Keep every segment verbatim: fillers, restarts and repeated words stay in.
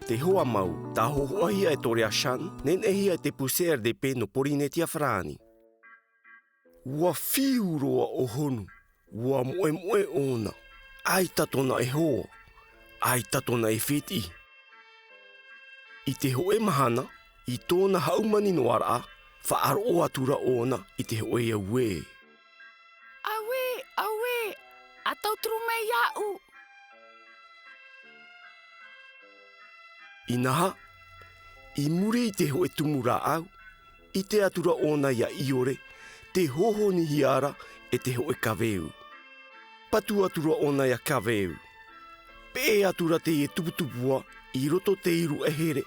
Te hoa mau, tāhōhoʻahia e Torea Shan, neneʻihia e te pū C R D P nō Pōrīnetia Farāni. ʻUa fiu roa ʻo Honu, ʻua moʻemoʻe ʻōna, ʻaita tōna e hoa, ʻaita tōna e fētiʻi. I te hōʻē mahana, i tōna haumani noa ra, faʻaroʻo atura ʻōna i te hōʻē auē. Auē, auē, ʻa tauturu mai iāʻu. Inaha, i muri i te hōʻē tumu rāʻau, ʻite atura ʻōna iā ʻIore, tē hohonihia ra e te hōʻē kaveu. Patu atura ʻōna iā kaveu. Peʻe atura teie tuputupuʻa i roto te iru ʻehere,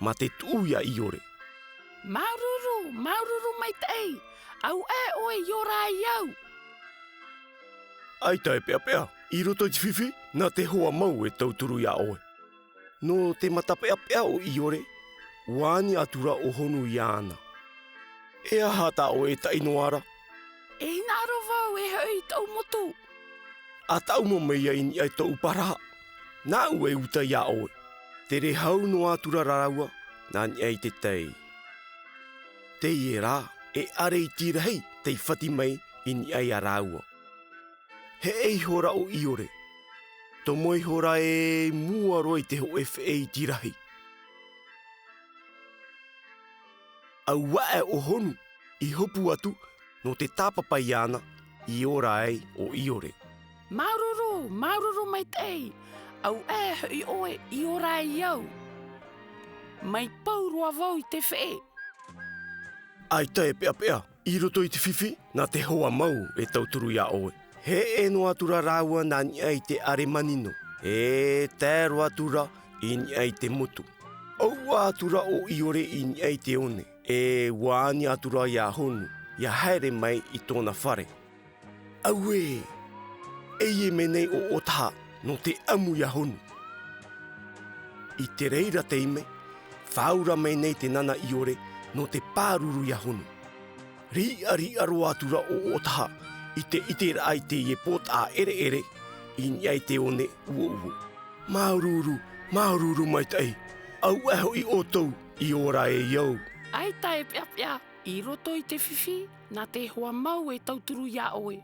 mā te tuʻu iā ʻIore. Māuruuru, māuruuru maitaʻi, auē ʻoe i ora ai au. ʻAita e peʻapeʻa, i roto i te fifi, nā te hoa mau e tauturu iā ʻoe. Nō te mata peʻapeʻa o ʻIore, ʻua ani atura ʻo Honu iāna. E aha tā ʻoe e taʻi noa ra? E hinaʻaro vau e hoʻi i tōʻu motu. ʻA taʻuma mai ia i niʻa i tōʻu paraha. Nāʻu e uta iā ʻoe. Tere hau noa atura rāua, nā niʻa i te tai. Teie rā, e ʻare iti rahi tei fati mai i niʻa iā rāua. Heʻe ihora ʻo ʻIore. Tomo ihora e mua roa i te hōʻē feʻe iti rahi. ʻAuaʻe ʻo Honu, i hopu atu, nō te tāpapa iāna, i ora ai ʻo ʻIore. Māuruuru, māuruuru maitaʻi, auē hoʻi ʻoe i ora ai au. Mai pau roa vau i te feʻe. ʻAita e peʻapeʻa, i roto i te fifi, nā te hoa mau e tauturu iā ʻoe. Heʻe noa atura rāua nā niʻa i te ʻare manino, e tae roa atura i niʻa i te motu. ʻAuaʻe atura ʻo ʻIore i niʻa i te one, e ʻua ani atura iā Honu, ʻia haere mai i tōna fare. Auē! Eia mai nei ʻo ʻŌtaha, nō te ʻamu iā Honu. I te reira taime, fāura mai nei te nana ʻIore, nō te pāruru iā Honu. Riʻariʻa roa atura ʻo ʻŌtaha, i te ʻiteraʻa i teie pōtaʻa ʻereʻere, i niʻa i te one ʻuoʻuo. Māuruuru, māuruuru maitaʻi, auē hoʻi ʻoutou i ora ai au. ʻAita e peʻapeʻa, i roto i te fifi, nā te hoa mau e tauturu iā ʻoe.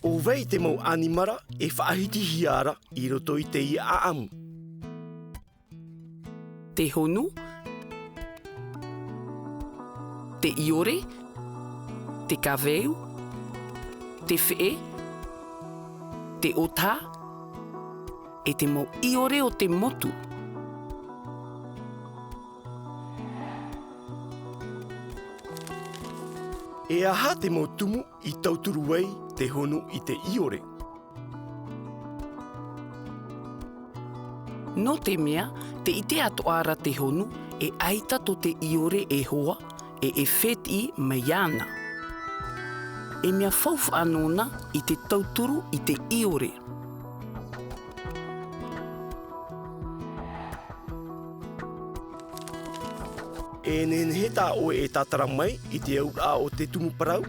ʻO vai te mau ʻanimara e faʻahitihia ra i roto i teie ʻāʻamu? Te honu, te ʻiore, te kaveu, te feʻe, te ʻōtaha, e te mau ʻiore o te motu. E aha te mau tumu i tauturu ai te honu i te ʻiore? Nō te mea, tē ʻite atoʻa ra te honu, e ʻaita tō te ʻiore e hoa, e e fētiʻi mai iāna. E mea faufaʻa nōna i te tauturu i te ʻiore. E nehenehe tā ʻoe e tātara mai i te auraʻa o te tumu parau?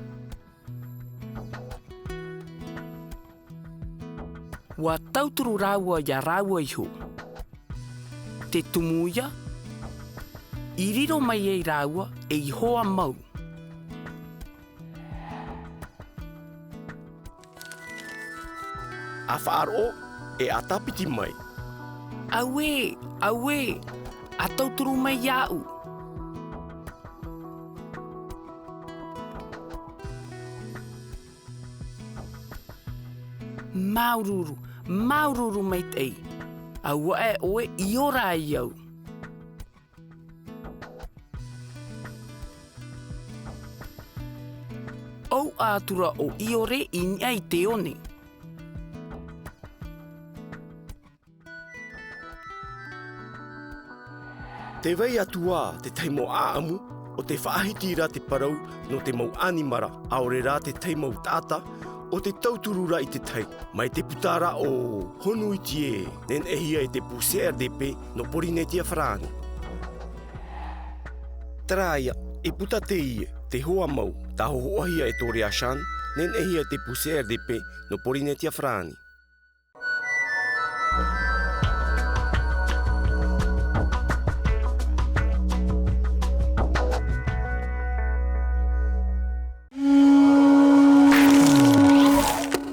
ʻUa tauturu rāua iā rāua iho. Te tumu ïa, i riro mai ai rāua ei hoa mau. ʻA faʻaroʻo, e ʻa tāpiti mai. Auē, auē, ʻa tauturu mai iāʻu. Māuruuru, māuruuru maitaʻi. ʻAuaʻe ʻoe i ora ai au. ʻOuʻa atura ʻo ʻIore i niʻa i te one. Tē vai atu ā te tahi mau ʻāʻamu, ʻo tē faʻahiti ra te parau nō te mau ʻanimara, ʻaore rā te tahi mau taʻata, ʻo tē tauturu ra i te tahi, mai te puta ra ʻo Honu Iti ē, neneʻihia e te pū C R D P nō Porinetia Farāni. Terā ïa, i puta teie, te hoa mau, tā hōhoʻahia e Torea Shan, neneʻihia e te pū C R D P nō Porinetia Farāni.